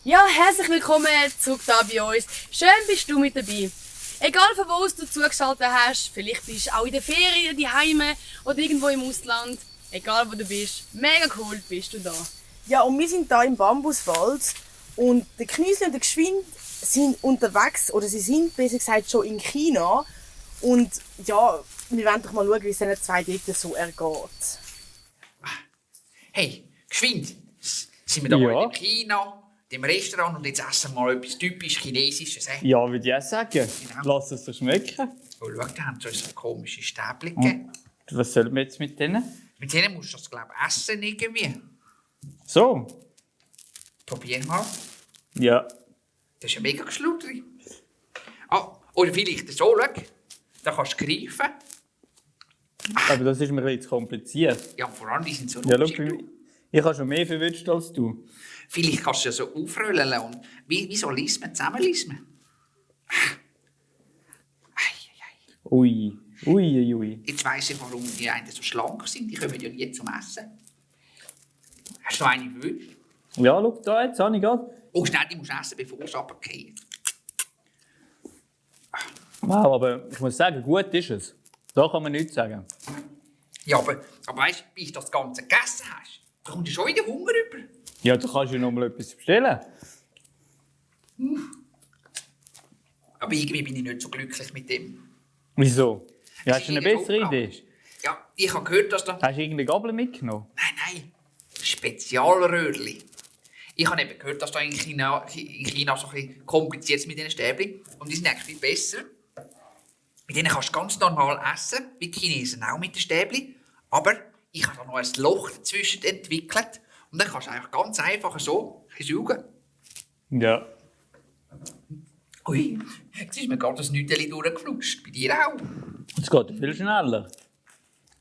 Ja, herzlich willkommen zurück da bei uns. Schön bist du mit dabei. Egal von wo aus du zugeschaltet hast, vielleicht bist du auch in der Ferien, die Heime oder irgendwo im Ausland. Egal wo du bist, mega cool bist du da. Ja, und wir sind hier im Bambuswald und der Kniesli und der Geschwind sind unterwegs, oder sie sind besser gesagt schon in China. Und ja, wir wollen doch mal schauen, wie es diesen zwei dort so ergeht. Hey, geschwind! Sind wir da mal in China, im Restaurant, und jetzt essen wir mal etwas typisch Chinesisches. Ja, würde ich auch sagen. Genau. Lass es dir schmecken. Oh, schau, da haben sie uns so komische Stäbchen gegeben. Was sollen wir jetzt mit denen? Mit denen musst du das, glaube ich, essen irgendwie. So? Probier mal. Ja. Das ist ja mega geschludrig. Ah, oder vielleicht so, schau. Da kannst du greifen. Aber das ist mir ein bisschen zu kompliziert. Ja, vor allem, die sind so Ja, rutschig. schau, ich habe schon mehr verwünscht als du. Vielleicht kannst du ja so aufrollen und wieso liest man zusammen? Ui. Ui. Jetzt weiss ich, warum die einen so schlank sind. Die kommen ja nie zum Essen. Hast du noch eine verwünscht? Ja, schau da, jetzt habe ich gerade. Oh, schnell, die musst du essen, bevor es runterfällt. Wow, aber ich muss sagen, gut ist es. Da kann man nichts sagen. Ja, aber weißt du, bis du das Ganze gegessen hast, da kommt dir schon wieder Hunger rüber. Ja, du kannst ja noch mal etwas bestellen. Aber irgendwie bin ich nicht so glücklich mit dem. Wieso? Ja, Es hast du eine ist irgendwie bessere Schokolade. Idee? Ja, ich habe gehört, dass da... Hast du irgendeine Gabel mitgenommen? Nein. Spezialröhrli. Ich habe eben gehört, dass da in China so ein bisschen kompliziert ist mit diesen Stäbchen. Und die sind eigentlich viel besser. Mit denen kannst du ganz normal essen, wie die Chinesen auch mit den Stäbchen. Aber ich habe da noch ein Loch dazwischen entwickelt. Und dann kannst du einfach ganz einfach so saugen. Ja. Ui, jetzt ist mir gerade das Nüteli durchgeflutscht. Bei dir auch. Es geht ja viel schneller.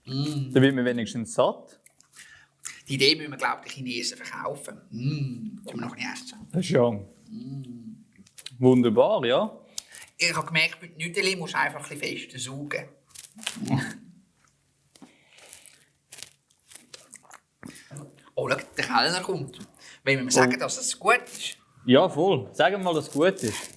Dann wird man wenigstens satt. Die Idee müssen wir, glaube ich, den Chinesen verkaufen. Können wir noch nicht essen. Das ist ja wunderbar, ja. Ich habe gemerkt, mit Nüteli musst du einfach ein bisschen fester saugen. Oh, schau, der Kellner kommt. Wollen wir mir sagen, dass es gut ist? Ja, voll. Sag mal, dass es gut ist.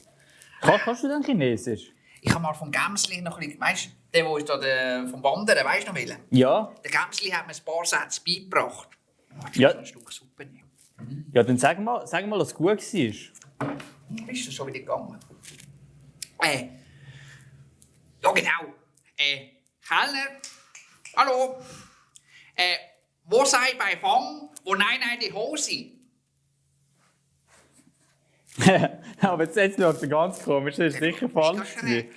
Kannst du denn Chinesisch? Ich habe mal vom Gämsli noch ein bisschen, weißt du, der ist da vom Wandern, weißt du noch welchen? Ja. Der Gämsli hat mir ein paar Sätze beigebracht. Ja. Ein Stück Suppe nehmen. Ja, dann sag mal, dass es gut war. Ist das schon wieder gegangen? Ja genau. Kellner, hallo. Wo sei bei Fang? Wo nein, die Hose? Aber jetzt schaut er ganz komisch, das ist sicher falsch. das schräg?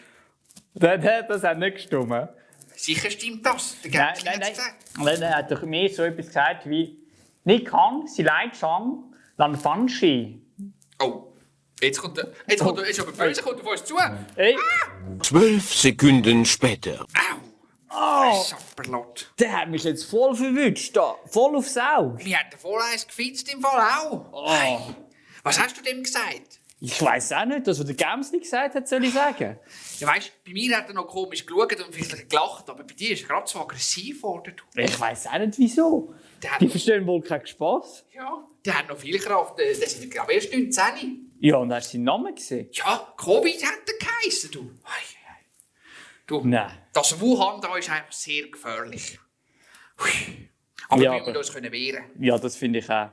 Das hat nicht gestimmt. Sicher stimmt das. Der Nein, Gämsli nein, hat's nein. gesagt. Er hat doch mehr so etwas gesagt wie Ni Kang, si Lai Chang, Lan Fan Shi. Oh, jetzt kommt er böse, kommt er vor uns zu. Hey, 12 Sekunden später. Au! Sapperlot. der hat mich jetzt voll verwünscht, da. Voll aufs Auge. Mir hat der voll eins gefitzt im Fall auch. Hey. Was hast du dem gesagt? Ich weiss auch nicht, das, was der Gämsli gesagt hat, soll ich sagen. Ja, weißt, bei mir hat er noch komisch geschaut und vielleicht gelacht, aber bei dir ist er gerade so aggressiv geworden. Ich weiss auch nicht, wieso. Der hat Die noch, verstehen wohl keinen Spass. ja, der hat noch viel Kraft. Der ist glaube erst 19. Ja, und hast du seinen Namen gesehen? Ja, Covid hat er geheissen, du. Du, Nein. das Wuhan da ist einfach sehr gefährlich. Hui. Aber Ja, wir müssen aber- uns wehren. Ja, das finde ich auch.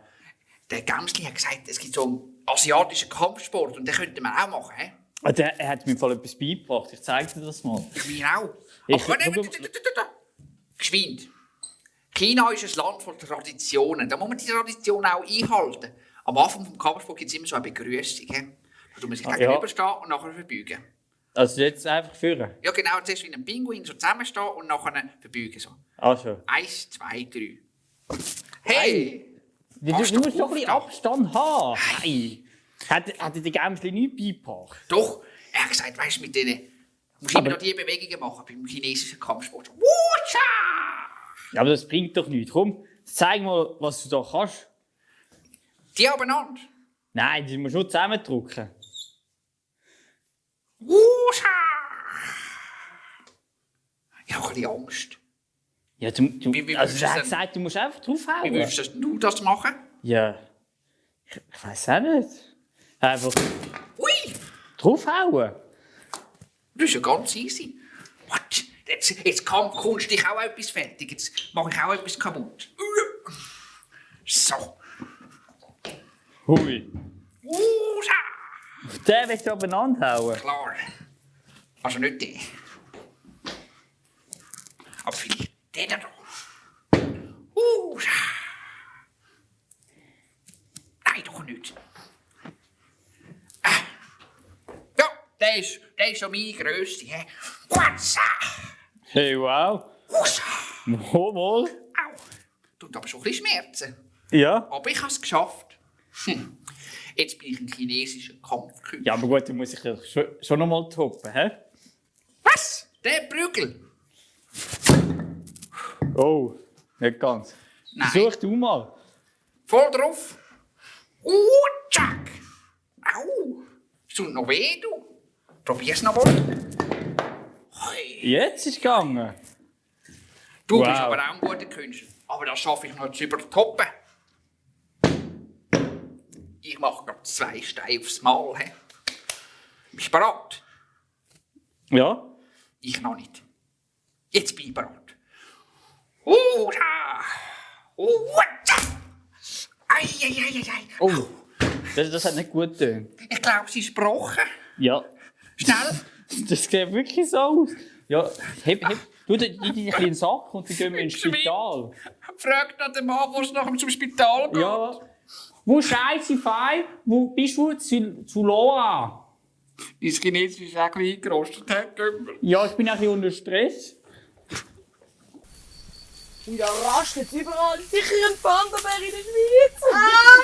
Der Gämsli hat gesagt, es gibt so einen asiatischen Kampfsport und den könnte man auch machen. He? Er hat mir im Fall etwas beigebracht. Ich zeige dir das mal. Mir auch. Ich- Aber geschwind. China ist ein Land von Traditionen. Da muss man die Tradition auch einhalten. Am Anfang des Kampfsports gibt es immer so eine Begrüßung. Da tut man sich ja. gegenüberstehen und nachher verbeugen. Also jetzt einfach führen. Ja genau, zuerst wie ein Pinguin so zusammenstehen und nachher verbeugen. So. Also. 1, 2, 3. Hey! Du Hast musst du doch ein bisschen drauf Abstand haben. Nein. Hat dir der Gämsli nichts beigebracht? Doch, er hat gesagt, weißt du, mit denen musst du immer noch die Bewegungen machen beim chinesischen Kampfsport. So, Wutscha! Ja, aber das bringt doch nichts. Komm, zeig mal, was du da kannst. Die abeinander. Nein, die musst du nur zusammendrücken. Wutscha! Ich habe ein bisschen Angst. Ja, Wie also würdest er du hat das gesagt, du musst einfach Wie draufhauen. würdest du das machen? Ja, ich weiß auch nicht. Einfach Ui! draufhauen. Das ist ja ganz easy. What? Jetzt kunst ich auch etwas fertig. Jetzt mache ich auch etwas kaputt. So. Hui. Usa! Den willst du abeinander hauen. Klar. Also nicht den. Aber vielleicht den da. Usa! Nein, doch nicht. Ja, der ist schon meine Grösse. Quatsa! Hey, wow. Usa! Wohl. Au! Tut aber schon ein bisschen Schmerzen. Ja. Aber ich habe es geschafft. Jetzt bin ich ein chinesischer Kampfkünstler. Ja, aber gut, du musst dich schon noch mal toppen, hä? Was? Der Prügel? Oh, nicht ganz. Nein. Versuch du mal. Voll drauf. Tschak! Au! Es tut noch weh, du. Probier's noch mal. Jetzt ist es gegangen. Du Wow. bist aber auch ein guter Künstler. Aber das schaffe ich noch zu übertoppen. Ich mache gerade 2 Steine aufs Mal. He. Bist du bereit? Ja. Ich noch nicht. Jetzt bin ich bereit. Hurra! Ei, ei, ei, ei, ei. Oh, das hat nicht gut getan. Ich glaube, sie ist gebrochen. Ja. Schnell. Das sieht wirklich so aus. Ja, heb. Du, die in den Sack und dann gehen wir ins Spital. Frag nach dem Mann, wo es nachher zum Spital geht. Ja. Wo scheiße fein? Wo bist du zu Laura? Dein Chinesisch ist auch ein bisschen eingerostet, Herr Gümbel. Ja, ich bin ein bisschen unter Stress. Und da rastet überall. Sicher ein Panda-Bär in der Schweiz.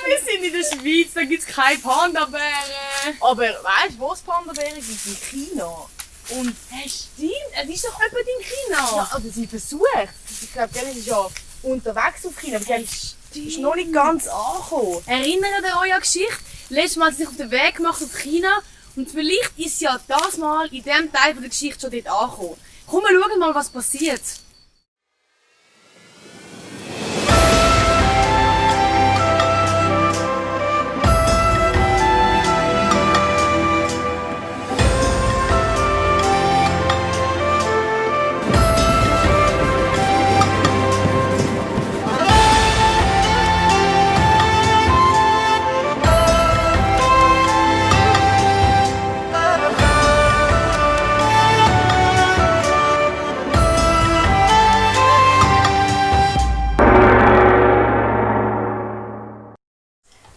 Wir sind in der Schweiz, da gibt es keine Panda-Bären. Aber weißt du, wo es Panda-Bären gibt? In China. Und Stimmt, es ist doch jemand in China. ja, also sie versucht. Ich glaube, der ist ja unterwegs auf China, aber der ist noch nicht ganz angekommen. Erinnert ihr euch an die Geschichte? Letztes Mal hat sie sich auf den Weg gemacht auf China und vielleicht ist sie ja das Mal in diesem Teil der Geschichte schon dort angekommen. Komm, wir schauen mal, was passiert.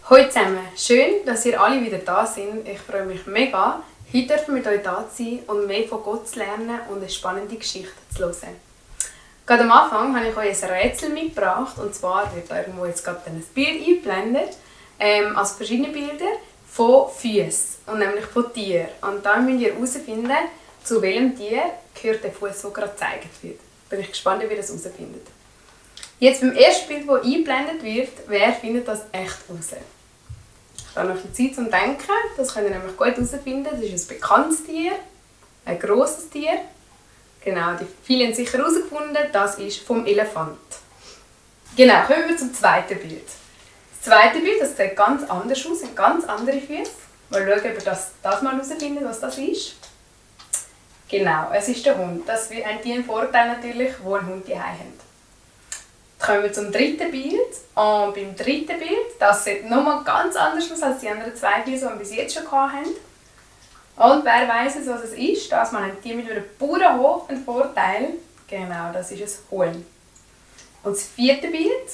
Hallo zusammen, schön, dass ihr alle wieder da sind. Ich freue mich mega, heute dürfen wir mit euch da sein und mehr von Gott zu lernen und eine spannende Geschichte zu hören. Gerade am Anfang habe ich euch ein Rätsel mitgebracht und zwar wird irgendwo jetzt gerade ein Bild eingeblendet, also verschiedene Bilder von Füßen und nämlich von Tieren. Und dann müsst ihr herausfinden, zu welchem Tier gehört der Fuß, der gerade gezeigt wird. Bin ich gespannt, wie ihr das herausfindet. Jetzt beim ersten Bild, das eingeblendet wird, wer findet das echt raus? Ich habe noch ein bisschen Zeit zum Denken, das könnt ihr nämlich gut herausfinden. Das ist ein bekanntes Tier, ein grosses Tier. Genau, die viele haben sicher herausgefunden, das ist vom Elefant. Genau, kommen wir zum zweiten Bild. Das zweite Bild, das sieht ganz anders aus, sind ganz andere Füße. Mal schauen, ob wir das mal herausfinden, was das ist. Genau, es ist der Hund. Das hat einen Vorteil natürlich, wo ein Hund daheim hat. Jetzt kommen wir zum dritten Bild. Und beim dritten Bild, das sieht nochmal ganz anders aus als die anderen 2 Bilder, die wir bis jetzt schon hatten. Und wer weiss es, was es ist? Das Mal haben die mit einem Bauernhof einen Vorteil. Genau, das ist ein Huhn. Und das vierte Bild,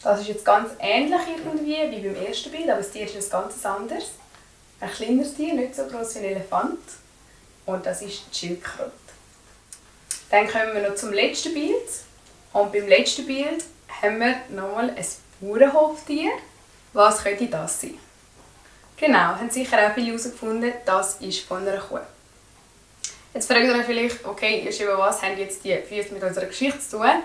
das ist jetzt ganz ähnlich irgendwie wie beim ersten Bild, aber das Tier ist etwas ganz anderes. Ein kleineres Tier, nicht so groß wie ein Elefant. Und das ist die Schildkröte. Dann kommen wir noch zum letzten Bild. Und beim letzten Bild haben wir nochmal ein Bauernhoftier. Was könnte das sein? Genau, haben sicher auch viele herausgefunden, das ist von einer Kuh. Jetzt fragt ihr euch vielleicht, okay, über was haben jetzt die Füße mit unserer Geschichte zu tun?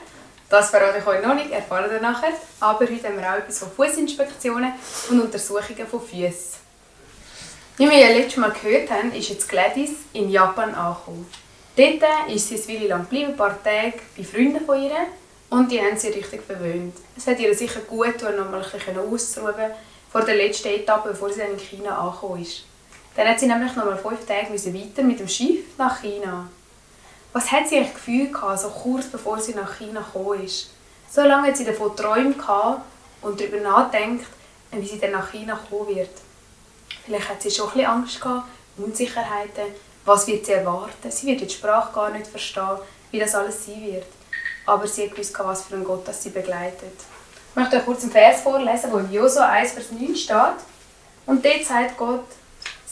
Das verrate ich euch noch nicht, erfahren wir nachher. Aber heute haben wir auch etwas von Fußinspektionen und Untersuchungen von Füßen. Wie wir ja letztes Mal gehört haben, ist jetzt Gladys in Japan angekommen. Dort ist sie eine Weile lang geblieben, ein paar Tage bei Freunden von ihr und die haben sie richtig verwöhnt. Es hat ihr sicher gut getan, noch mal ein bisschen auszuruhen, vor der letzten Etappe, bevor sie dann in China angekommen ist. Dann hat sie nämlich noch mal 5 Tage weiter mit dem Schiff nach China. Was hat sie eigentlich gefühlt gehabt, so kurz bevor sie nach China gekommen ist? So lange hat sie davon geträumt und darüber nachgedacht, wie sie dann nach China kommen wird. Vielleicht hat sie schon ein bisschen Angst gehabt, Unsicherheiten, was wird sie erwarten? Sie wird die Sprache gar nicht verstehen, wie das alles sein wird. Aber sie hat gewusst, was für ein Gott das sie begleitet. Ich möchte euch kurz einen Vers vorlesen, der in Josua 1, Vers 9 steht. Und dort sagt Gott: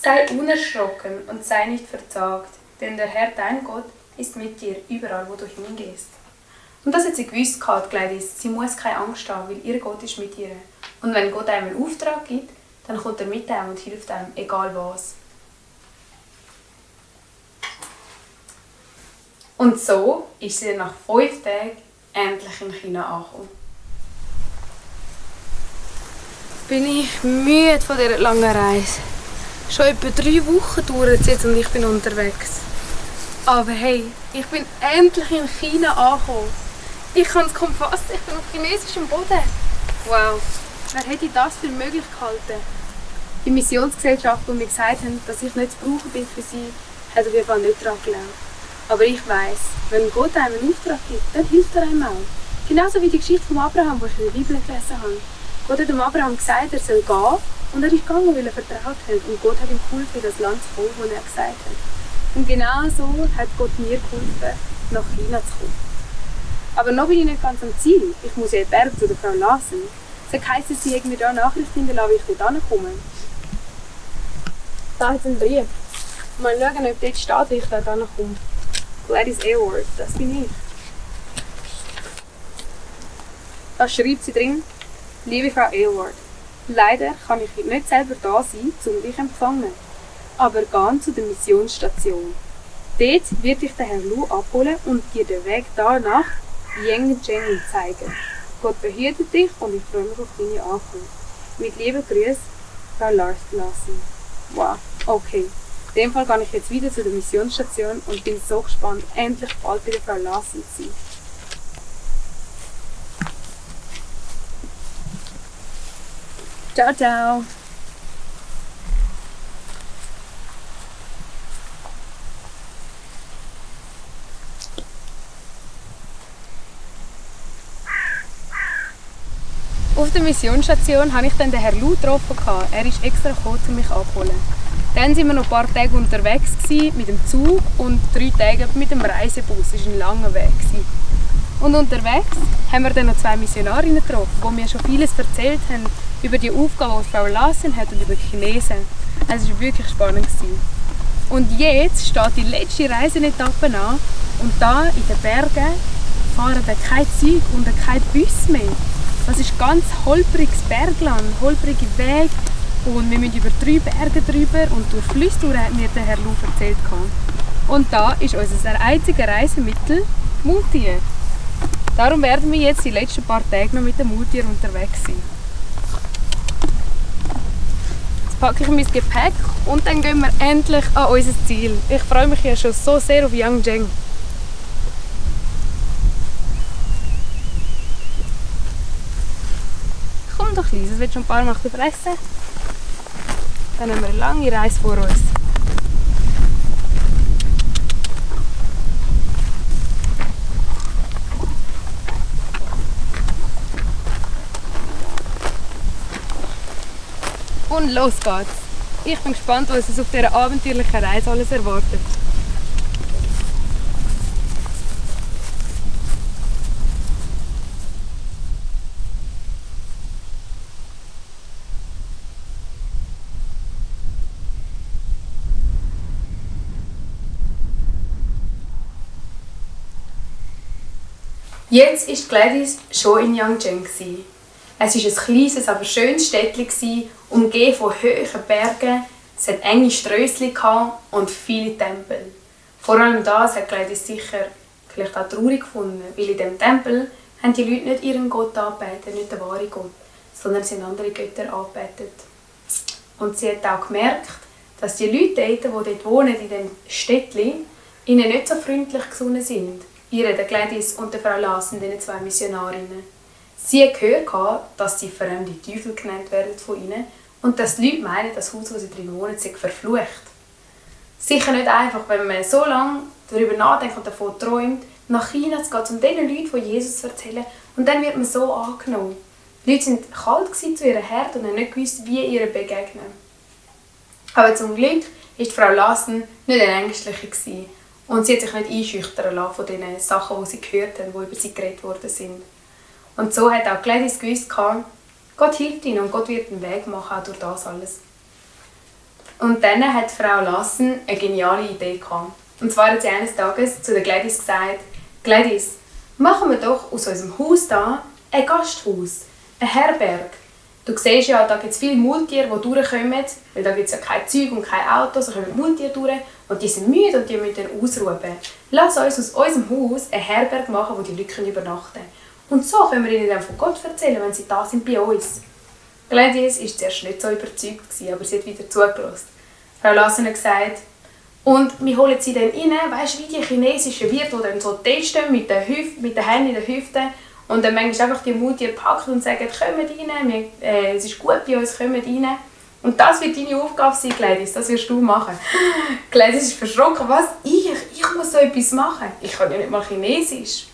Sei unerschrocken und sei nicht verzagt, denn der Herr, dein Gott, ist mit dir überall, wo du hingehst. Und das hat sie gewusst, Gladys. Sie muss keine Angst haben, weil ihr Gott ist mit ihr. Und wenn Gott einem einen Auftrag gibt, dann kommt er mit einem und hilft einem, egal was. Und so ist sie nach 5 Tagen endlich in China angekommen. Bin ich müde von dieser langen Reise. Schon etwa 3 Wochen dauert es jetzt und ich bin unterwegs. Aber hey, ich bin endlich in China angekommen. Ich kann es kaum fassen, ich bin auf chinesischem Boden. Wow, wer hätte das für möglich gehalten? Die Missionsgesellschaft, die mir gesagt haben, dass ich nicht zu brauchen bin für sie, hat auf jeden Fall nicht daran geglaubt. Aber ich weiss, wenn Gott einem einen Auftrag gibt, dann hilft er einem auch. Genauso wie die Geschichte von Abraham, die ich in der Bibel gelesen habe. Gott hat dem Abraham gesagt, er soll gehen, und er ist gegangen, weil er vertraut hat. Und Gott hat ihm geholfen, in das Land zu kommen, das er gesagt hat. Und genau so hat Gott mir geholfen, nach China zu kommen. Aber noch bin ich nicht ganz am Ziel. Ich muss ja in den Berg zu der Frau Larsen. Es heisst, sie hat mir da Nachricht hinterlassen, wie ich dort hinkomme. Da hat ein Brief. Mal schauen, ob dort steht, wie ich da hinkomme. Gladys Aylward, das bin ich. Da schreibt sie drin: Liebe Frau Aylward, leider kann ich nicht selber da sein, um dich zu empfangen. Aber geh zu der Missionsstation. Dort wird dich der Herr Lu abholen und dir den Weg da nach Yangjing zeigen. Gott behüte dich und ich freue mich auf deine Ankunft. Mit lieben Grüßen, Frau Larsen. Wow, okay. In dem Fall gehe ich jetzt wieder zu der Missionsstation und bin so gespannt, endlich bald bei der Frau Larsen zu sein. Ciao, ciao! Auf der Missionsstation habe ich dann den Herrn Lu getroffen. Er ist extra gekommen, um mich abzuholen. Dann waren wir noch ein paar Tage unterwegs mit dem Zug und 3 Tage mit dem Reisebus. Es war ein langer Weg. Und unterwegs haben wir dann noch 2 Missionarinnen getroffen, die mir schon vieles erzählt haben über die Aufgabe, die Frau Larsen hat und über die Chinesen. Es war wirklich spannend. Und jetzt steht die letzte Reisenetappe an und da in den Bergen fahren dann kein Zug und kein Bus mehr. Das ist ganz holpriges Bergland, holprige Weg und wir müssen über 3 Berge drüber und durch Flüsse durch, hat mir der Herr Lu erzählt. Und da ist unser einziges Reisemittel Maultier. Darum werden wir jetzt die letzten paar Tage noch mit dem Maultier unterwegs sein. Jetzt packe ich mein Gepäck und dann gehen wir endlich an unser Ziel. Ich freue mich ja schon so sehr auf Yangjing. Komm doch, Lisa, es wird schon ein paar Mal fressen. Dann haben wir eine lange Reise vor uns. Und los geht's! Ich bin gespannt, was uns auf dieser abenteuerlichen Reise alles erwartet. Jetzt war Gladys schon in Yangjing. Es war ein kleines, aber schönes Städtchen, umgeben von hohen Bergen. Es hatte enge Strössli und viele Tempel. Vor allem das hat Gladys sicher vielleicht auch traurig gefunden, weil in diesem Tempel haben die Leute nicht ihren Gott angebetet, nicht den wahren Gott, sondern sie haben andere Götter angebetet. Und sie hat auch gemerkt, dass die Leute dort, die dort wohnen, in diesem Städtchen, ihnen nicht so freundlich gesonnen sind. Ihr, der Gladys und der Frau Larsen, diesen 2 Missionarinnen. Sie hat gehört, dass sie fremde Teufel genannt werden von ihnen und dass die Leute meinen, das Haus, wo sie drin wohnen, sei verflucht. Sicher nicht einfach, wenn man so lange darüber nachdenkt und davon träumt, nach China zu gehen, um diesen Leuten von Jesus zu erzählen, und dann wird man so angenommen. Die Leute waren kalt zu ihrer Herd und haben nicht gewusst, wie ihr begegnen. Aber zum Glück war Frau Larsen nicht eine Ängstliche und sie hat sich nicht einschüchtern lassen von den Sachen, die sie gehört haben, die über sie geredet worden sind. Und so hat auch Gladys gewusst, Gott hilft ihnen und Gott wird einen Weg machen, auch durch das alles. Und dann hat Frau Larsen eine geniale Idee gehabt. Und zwar hat sie eines Tages zu der Gladys gesagt: Gladys, machen wir doch aus unserem Haus hier ein Gasthaus, eine Herberge. Du siehst ja, da gibt es viele Maultiere, die durchkommen, weil da gibt es ja kein Zeug und kein Auto, so kommen die Maultiere durch und die sind müde und die müssen dann ausruhen. Lass uns aus unserem Haus eine Herberge machen, wo die Leute übernachten können. Und so können wir ihnen dann von Gott erzählen, wenn sie da sind bei uns. Gladys war zuerst nicht so überzeugt, aber sie hat wieder zugelassen. Frau Larsen hat gesagt, und wir holen sie dann rein, weißt du, wie die chinesischen Wirte, die dann so testen mit den Händen in den Hüften und dann manchmal einfach die Maultiere packen und sagen, kommt rein, es ist gut bei uns, kommt rein. Und das wird deine Aufgabe sein, Gladys, das wirst du machen. Gladys ist verschrocken, was? Ich muss so etwas machen? Ich kann ja nicht mal Chinesisch.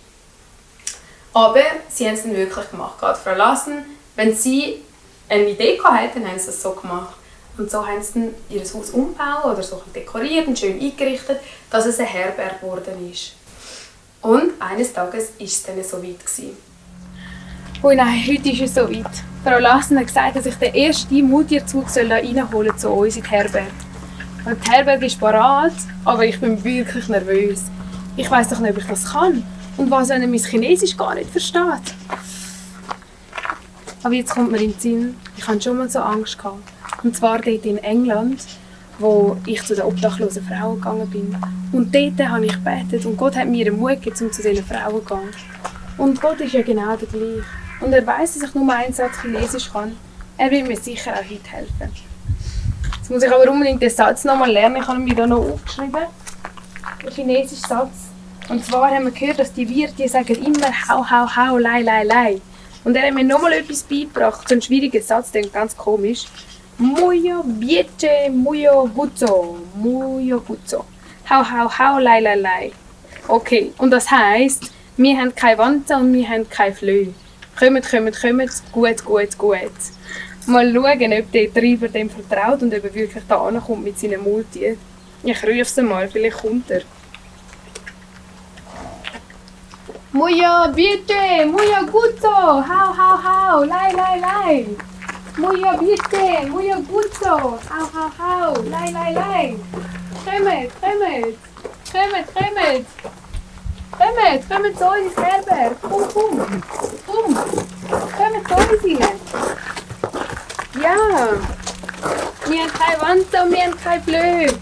Aber sie haben es dann wirklich gemacht. Gerade Frau Larsen, wenn sie eine Idee hatten, dann haben sie es so gemacht. Und so haben sie dann ihr Haus umgebaut oder so dekoriert und schön eingerichtet, dass es eine Herberge geworden ist. Und eines Tages war es dann so weit. Oh nein, heute ist es so weit. Frau Larsen hat gesagt, dass ich den ersten Maultierzug reinholen zu uns in die Herberge. Und die Herberge ist parat, aber ich bin wirklich nervös. Ich weiss doch nicht, ob ich das kann. Und was, wenn er mein Chinesisch gar nicht versteht? Aber jetzt kommt mir in den Sinn, ich hatte schon mal so Angst gehabt. Und zwar dort in England, wo ich zu den obdachlosen Frauen gegangen bin. Und dort habe ich gebetet und Gott hat mir den Mut gegeben, um zu diesen Frauen zu gehen. Und Gott ist ja genau der gleiche. Und er weiss, dass ich nur einen Satz Chinesisch kann. Er wird mir sicher auch heute helfen. Jetzt muss ich aber unbedingt den Satz nochmal lernen. Ich habe ihn mir hier noch aufgeschrieben. Den chinesischen Satz. Und zwar haben wir gehört, dass die Wirte die sagen immer hau, hau, hau, lei, lei, lei. Und er hat mir nochmal etwas beigebracht. So ein schwieriger Satz, der ganz komisch. Muyo biete, muyo guzo, muyo guzo. Hau, hau, hau, lei, lei, lei. Okay, und das heisst, wir haben keine Wanzen und wir haben keine Flöhe. Kommt, kommt, kommt, gut, gut, gut. Mal schauen, ob der Treiber dem vertraut und ob er wirklich da ankommt mit seinen Maultieren. Ich rufe sie mal, vielleicht kommt er. Muya bitte, muya guzo, hau, hau, hau, lei, lei, lei. Muya bitte, muya guzo, hau, hau, hau, lei, lei, lei. Kommt, kommt, kommt, kommt. Kommt zu uns ins Herberg. Komm. Kommt zu uns rein. Ja. Wir haben keine Wanzen und wir haben keine Flöhe.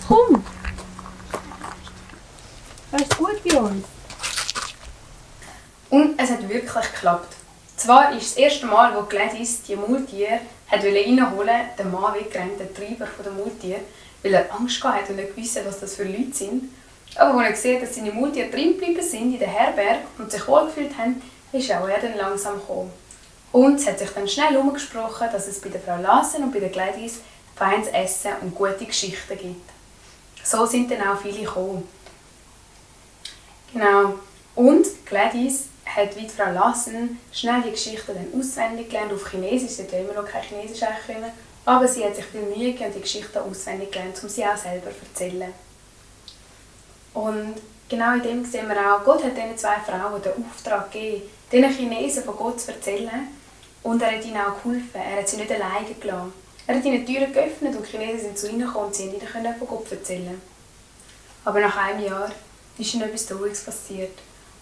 Komm. Das ist gut bei uns. Und es hat wirklich geklappt. Zwar ist das erste Mal, als Gladys die Maultiere reinholen wollte, der Mann weggerannt, der Treiber der Maultiere, weil er Angst hatte und nicht wusste, was das für Leute sind. Aber als er gesehen hat, dass seine Maultiere drin geblieben sind in der Herberge und sich wohlgefühlt haben, ist auch er dann langsam gekommen. Und es hat sich dann schnell herumgesprochen, dass es bei der Frau Larsen und bei der Gladys feines Essen und gute Geschichten gibt. So sind dann auch viele gekommen. Genau. Und Gladys hat wie die Frau Larsen schnell die Geschichten dann auswendig gelernt auf Chinesisch. Sie hat ja immer noch kein Chinesisch können. Aber sie hat sich viel Mühe gegeben und die Geschichten auswendig gelernt, um sie auch selber zu erzählen. Und genau in dem sehen wir auch, Gott hat diesen zwei Frauen den Auftrag gegeben, diesen Chinesen von Gott zu erzählen. Und er hat ihnen auch geholfen. Er hat sie nicht alleine gelassen. Er hat ihnen die Türen geöffnet und die Chinesen sind zu ihnen gekommen und sie konnten ihnen von Gott erzählen. Aber nach einem Jahr ist ihnen etwas Trauriges passiert.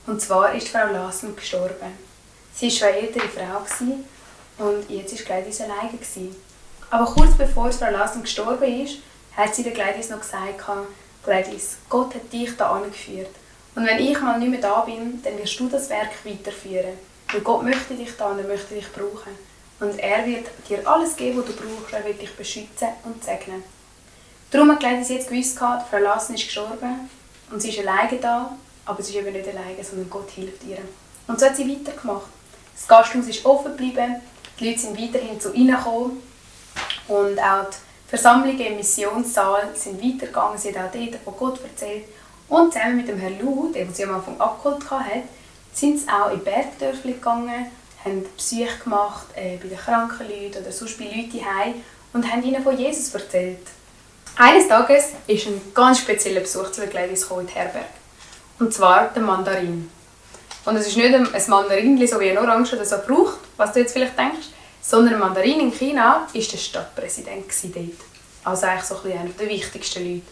Und zwar ist Frau Larsen gestorben. Sie war schon eine ältere Frau und jetzt war Gladys alleine. Aber kurz bevor Frau Larsen gestorben ist, hat sie der Gladys noch gesagt, Gladys, Gott hat dich da angeführt. Und wenn ich mal nicht mehr da bin, dann wirst du das Werk weiterführen. Weil Gott möchte dich da und er möchte dich brauchen. Und er wird dir alles geben, was du brauchst. Er wird dich beschützen und segnen. Darum hat Gladys jetzt gewusst, Frau Larsen ist gestorben und sie ist alleine da. aber sie ist eben nicht alleine, sondern Gott hilft ihr. Und so hat sie weitergemacht. Das Gasthaus ist offen geblieben, die Leute sind weiterhin zu ihnen gekommen und auch die Versammlungen im Missionssaal sind weitergegangen. Sie hat auch dort von Gott erzählt. Und zusammen mit dem Herrn Lou, den sie am Anfang abgeholt hatte, sind sie auch in Bergdörfli gegangen, haben Besuche gemacht bei den kranken Leuten oder sonst bei Leuten zu Hause und haben ihnen von Jesus erzählt. Eines Tages ist ein ganz spezieller Besuch zu den Gladys in die Herberge. Und zwar der Mandarin. Und es ist nicht ein Mandarin, so wie eine Orange oder so Frucht, was du jetzt vielleicht denkst, sondern ein Mandarin in China war der Stadtpräsident dort. Also eigentlich so ein einer der wichtigsten Leute.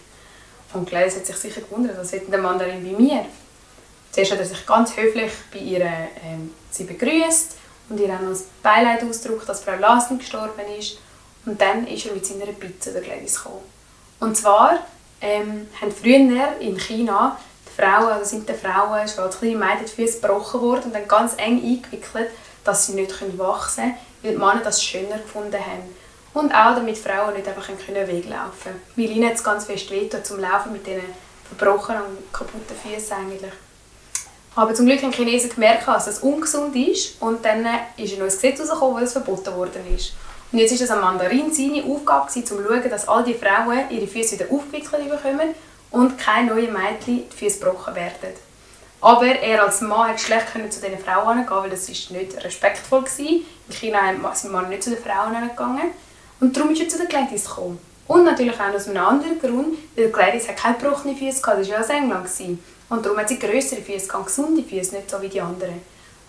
Und Gladys hat sich sicher gewundert, was will der Mandarin bei mir? Zuerst hat er sich ganz höflich bei ihr sie begrüßt und ihr auch noch ein Beileid ausgedrückt, dass Frau Lasnik gestorben ist. Und dann ist er mit seiner Pizza der Gladys gekommen. Und zwar haben früher in China die Frauen, also sind die Frauen, es als kleine Mädchen die Füße gebrochen worden und dann ganz eng eingewickelt, dass sie nicht wachsen können, weil die Männer das schöner gefunden haben. Und auch damit Frauen nicht einfach weglaufen können. Weil ihnen es ganz fest wehtut zum Laufen mit diesen verbrochenen und kaputten Füßen eigentlich. Aber zum Glück haben die Chinesen gemerkt, dass das ungesund ist und dann ist ein neues Gesetz herausgekommen, wo das verboten worden ist. Und jetzt ist es am Mandarin seine Aufgabe, um zu schauen, dass all die Frauen ihre Füße wieder aufgewickelt bekommen und keine neuen Mädchen die Füße gebrochen werden. Aber er als Mann konnte schlecht zu diesen Frauen gehen, weil das nicht respektvoll war. In China sind Männer nicht zu den Frauen gegangen. Und darum ist er zu den Gladys gekommen. Und natürlich auch aus einem anderen Grund, weil Gladys keine gebrochene Füße hatte, das war ja aus England. Und darum hat sie grössere Füße, gesunde Füße, nicht so wie die anderen.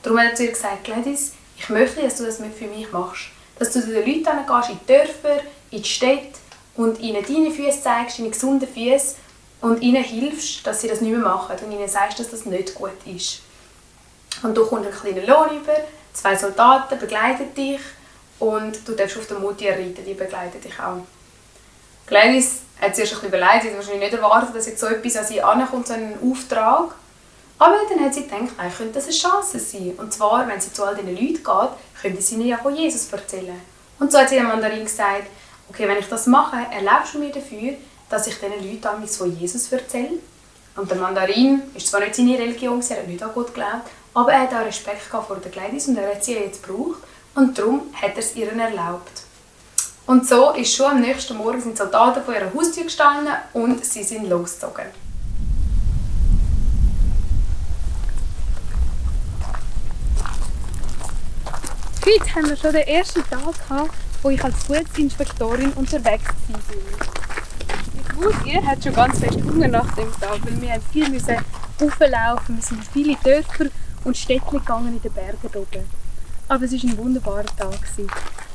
Darum hat er zu ihr gesagt, Gladys, ich möchte, dass du das mit für mich machst. Dass du zu den Leuten gehst, in die Dörfer, in die Städte und ihnen deine Füße zeigst, deine gesunden Füße und ihnen hilfst, dass sie das nicht mehr machen und ihnen sagst, dass das nicht gut ist. Und du kommst einen kleinen Lohn über, 2 Soldaten begleiten dich und du darfst auf der Mutti reiten, die begleiten dich auch. Gladys hat zuerst ein bisschen überlegt, sie hat wahrscheinlich nicht erwartet, dass jetzt so etwas an sie ankommt, so einen Auftrag. Aber dann hat sie gedacht, eigentlich könnte das eine Chance sein. Und zwar, wenn sie zu all diesen Leuten geht, könnte sie ihnen ja von Jesus erzählen. Und so hat sie dem Mandarin gesagt, okay, wenn ich das mache, erlaubst du mir dafür, dass ich diesen Leuten von Jesus erzähle. Und der Mandarin ist zwar nicht seine Religion, er hat nicht an Gott geglaubt, aber er hat auch Respekt vor der Gladys und er hat sie jetzt gebraucht. Und darum hat er es ihr erlaubt. Und so ist schon am nächsten Morgen sind Soldaten vor ihrer Haustür gestanden und sie sind losgezogen. Heute haben wir schon den ersten Tag gehabt, wo ich als Gutsinspektorin unterwegs war. Die Claudia hat schon ganz fest Hunger nach dem Tag, weil wir viel hochlaufen, wir sind in viele Dörfer und Städte gegangen in den Bergen oben. Aber es war ein wunderbarer Tag.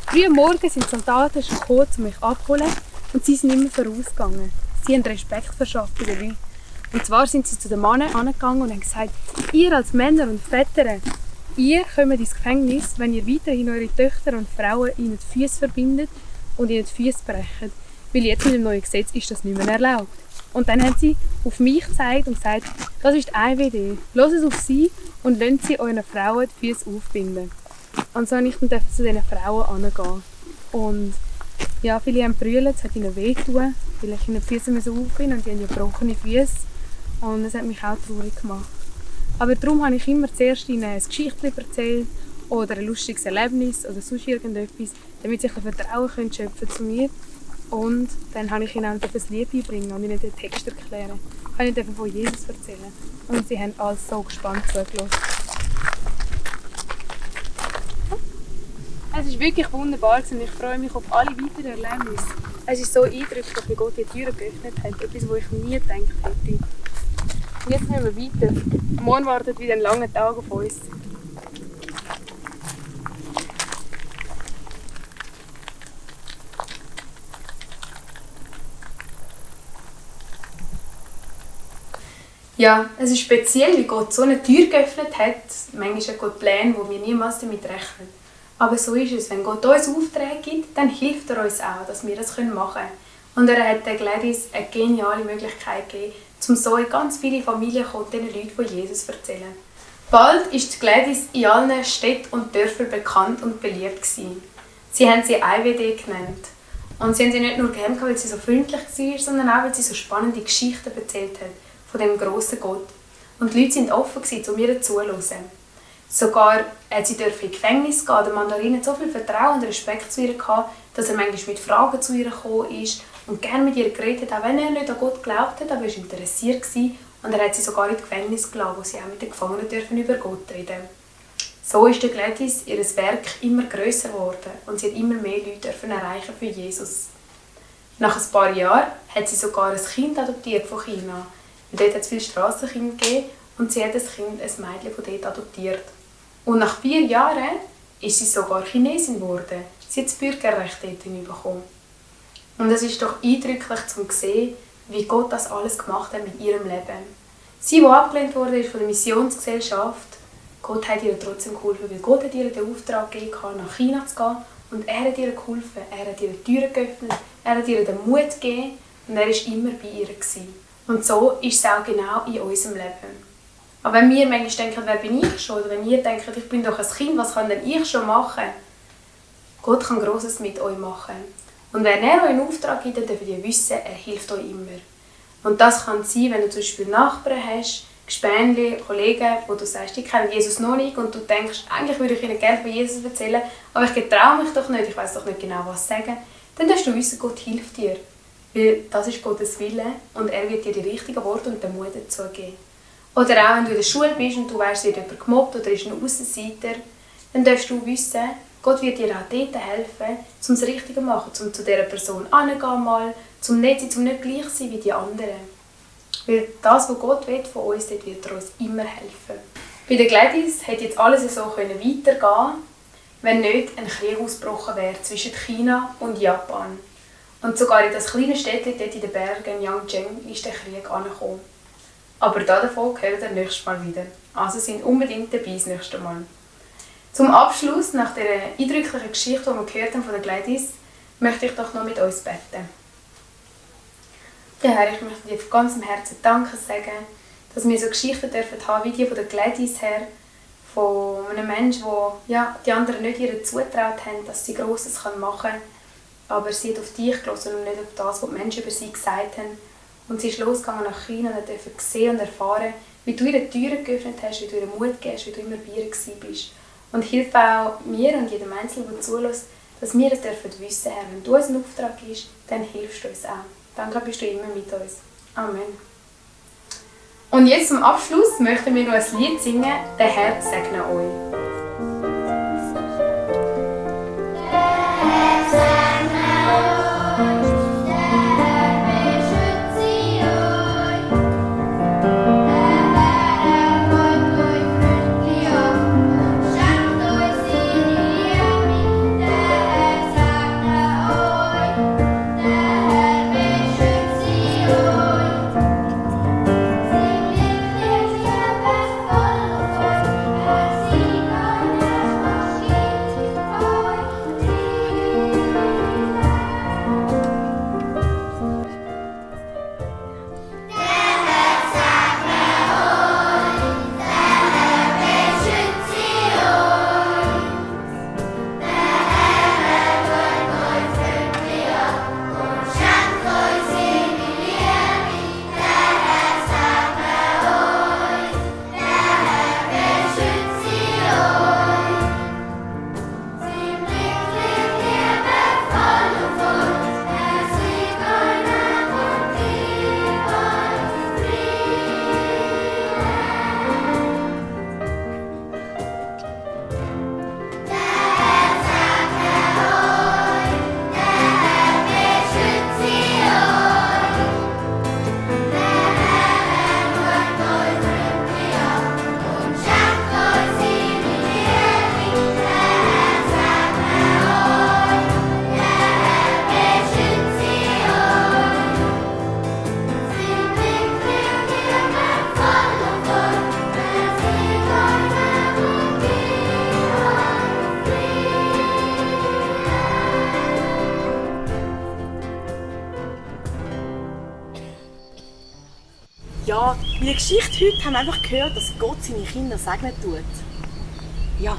Früh am Morgen sind die Soldaten schon gekommen, um mich abzuholen und sie sind immer vorausgegangen. Sie haben Respekt verschafft bei den Leuten. Und zwar sind sie zu den Männern angegangen und haben gesagt, ihr als Männer und Väter, ihr kommt ins Gefängnis, wenn ihr weiterhin eure Töchter und Frauen ihnen die Füße verbindet und ihnen die Füße brechen. Weil jetzt mit dem neuen Gesetz ist das nicht mehr erlaubt. Und dann haben sie auf mich gezeigt und gesagt, das ist die IWD. Lasst es auf sie und lasst sie euren Frauen die Füße aufbinden. Und so durfte ich dann zu diesen Frauen angehen. Und ja, viele haben brüllt, es hat ihnen wehgetan, weil ich ihnen die Füße aufbinden und die haben ja gebrochene Füße. Und das hat mich auch traurig gemacht. Aber darum habe ich immer zuerst ihnen ein Geschichtchen erzählt oder ein lustiges Erlebnis oder sonst irgendetwas, damit sie ein Vertrauen schöpfen zu mir. Und dann habe ich ihnen auch ein Lied beibringen und ihnen den Text erklären. Ich durfte von Jesus erzählen. Und sie haben alles so gespannt zugelassen. Es war wirklich wunderbar und ich freue mich auf alle weiteren Erlebnisse. Es ist so eindrücklich, wie Gott die Türen geöffnet hat. Etwas, was ich nie gedacht hätte. Und jetzt gehen wir weiter. Morgen wartet wieder ein langer Tag auf uns. Ja, es ist speziell, wie Gott so eine Tür geöffnet hat. Manchmal hat Gott Pläne, wo wir niemals damit rechnen. Aber so ist es. Wenn Gott uns Aufträge gibt, dann hilft er uns auch, dass wir das machen können. Und er hat der Gladys eine geniale Möglichkeit gegeben, um so in ganz viele Familien zu kommen, diesen Leuten von Jesus zu erzählen. Bald ist Gladys in allen Städten und Dörfern bekannt und beliebt gewesen. Sie haben sie IWD genannt. Und sie haben sie nicht nur gern, weil sie so freundlich war, sondern auch, weil sie so spannende Geschichten erzählt hat von dem grossen Gott. Und die Leute waren offen, um ihr zuzuhören. Sogar sie durfte ins Gefängnis gehen. Der Mandarin hat so viel Vertrauen und Respekt zu ihr gehabt, dass er manchmal mit Fragen zu ihr gekommen ist und gerne mit ihr geredet hat, auch wenn er nicht an Gott geglaubt hat, aber er war interessiert gewesen. Und er hat sie sogar ins Gefängnis gelassen, wo sie auch mit den Gefangenen dürfen über Gott reden. So ist der Gladys ihr Werk immer grösser geworden und sie hat immer mehr Leute erreichen für Jesus. Nach ein paar Jahren hat sie sogar ein Kind adoptiert von China. Dort hat es viele Strassenkinder gegeben und sie hat ein Mädchen von dort adoptiert. Und nach 4 Jahren ist sie sogar Chinesin geworden. Sie hat das Bürgerrecht dort bekommen. Und es ist doch eindrücklich zu sehen, wie Gott das alles gemacht hat mit ihrem Leben. Sie, die abgelehnt wurde von der Missionsgesellschaft, Gott hat ihr trotzdem geholfen, weil Gott hat ihr den Auftrag gegeben, nach China zu gehen. Und er hat ihr geholfen, er hat ihr Türen geöffnet, er hat ihr den Mut gegeben und er war immer bei ihr. Und so ist es auch genau in unserem Leben. Aber wenn wir manchmal denken, wer bin ich schon? Oder wenn ihr denkt, ich bin doch ein Kind, was kann denn ich schon machen? Gott kann Grosses mit euch machen. Und wenn er euch einen Auftrag gibt, dann dürft ihr wissen, er hilft euch immer. Und das kann sein, wenn du zum Beispiel Nachbarn hast, Gespänli, Kollegen, wo du sagst, die kennen Jesus noch nicht und du denkst, eigentlich würde ich ihnen gerne von Jesus erzählen, aber ich getraue mich doch nicht, ich weiß doch nicht genau, was sagen. Dann darfst du wissen, Gott hilft dir. Weil das ist Gottes Wille und er wird dir die richtigen Worte und den Mut dazu geben. Oder auch, wenn du in der Schule bist und du weißt, wird jemand gemobbt oder ist ein Aussenseiter, dann darfst du wissen, Gott wird dir auch dort helfen, um das Richtige zu machen, um zu dieser Person hinzugehen, um nicht gleich zu sein wie die anderen. Weil das, was Gott will von uns, dort wird er uns immer helfen. Bei der Gladys hätte jetzt alles so weitergehen können, wenn nicht ein Krieg ausgebrochen wäre zwischen China und Japan. Und sogar in das kleine Städtchen dort in den Bergen Yangzheng ist der Krieg angekommen. Aber davon hören wir nächstes Mal wieder. Also sind unbedingt dabei das nächste Mal. Zum Abschluss, nach dieser eindrücklichen Geschichte, die wir gehört haben von der Gladys, möchte ich doch noch mit uns beten. Ja, Herr, ich möchte dir von ganzem Herzen Danke sagen, dass wir so Geschichten dürfen haben wie die von der Gladys her, von einem Menschen, der die anderen nicht ihr zutraut haben, dass sie Grosses machen kann. Aber sie hat auf dich gelassen und nicht auf das, was die Menschen über sie gesagt haben. Und sie ist losgegangen nach China und durfte sehen und erfahren, wie du ihre Türen geöffnet hast, wie du ihr Mut gibst, wie du immer bei ihr bist. Und hilf auch mir und jedem Einzelnen, der zulässt, dass wir das dürfen wissen, Herr. Wenn du uns einen Auftrag gibst, dann hilfst du uns auch. Danke, bist du immer mit uns. Amen. Und jetzt zum Abschluss möchten wir noch ein Lied singen, «Der Herr segne euch». Ja, in der Geschichte heute haben wir einfach gehört, dass Gott seine Kinder segnen tut. Ja,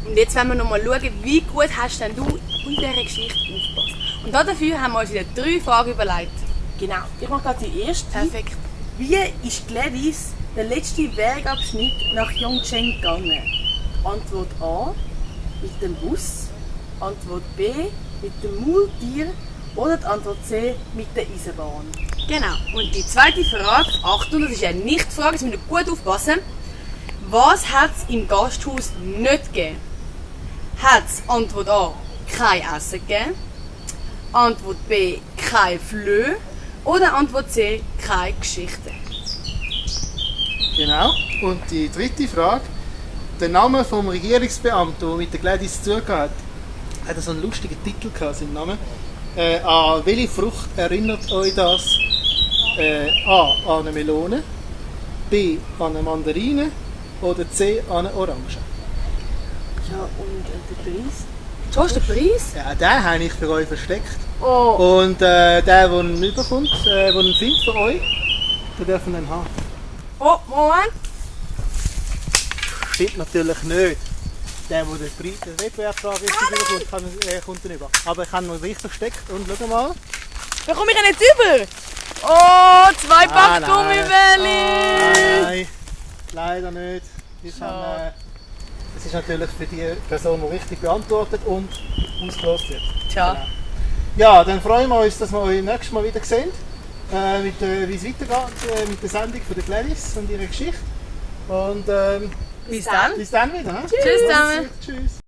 und jetzt wollen wir noch mal schauen, wie gut hast denn du in dieser Geschichte aufgepasst. Und dafür haben wir uns wieder 3 Fragen überlegt. Genau, ich mache gerade die erste. Perfekt. Wie ist Gladys der letzte Wegabschnitt nach Yongcheng gegangen? Antwort A mit dem Bus, Antwort B mit dem Maultier oder die Antwort C mit der Eisenbahn. Genau. Und die zweite Frage, Achtung, das ist eine Nicht-Frage, jetzt müsst ihr gut aufpassen. Was hat es im Gasthaus nicht gegeben? Hat es Antwort A kein Essen gegeben, Antwort B kein Flöhe oder Antwort C keine Geschichte? Genau. Und die dritte Frage. Der Name vom Regierungsbeamten, der mit der Gladys zugehört hat so einen lustigen Titel gehabt, sein Name. An welche Frucht erinnert euch das? A. An eine Melone, B. An eine Mandarine oder C. An eine Orange? Ja, und der Preis? Du hast den Preis? Ja, den habe ich für euch versteckt. Oh. Und der ihn überkommt, der ihn findet für euch, der darf ihn dann haben. Oh, Moment. Stimmt natürlich nicht. Der den Wettbewerbsfrage richtig überkommt, kommt dann über. Aber ich habe ihn richtig versteckt und schau mal. Bekomme ich ihn jetzt über? Oh, 2 Pack Ah, nein. Gummibärli. Nein, leider nicht. Das ist natürlich für die Person, die richtig beantwortet und ausgelost wird. Tja. Ja, dann freuen wir uns, dass wir euch nächstes Mal wieder sehen, wie es weitergeht mit der Sendung von der Gladys und ihrer Geschichte. Und Bis dann. bis dann wieder. Tschüss zusammen. Tschüss.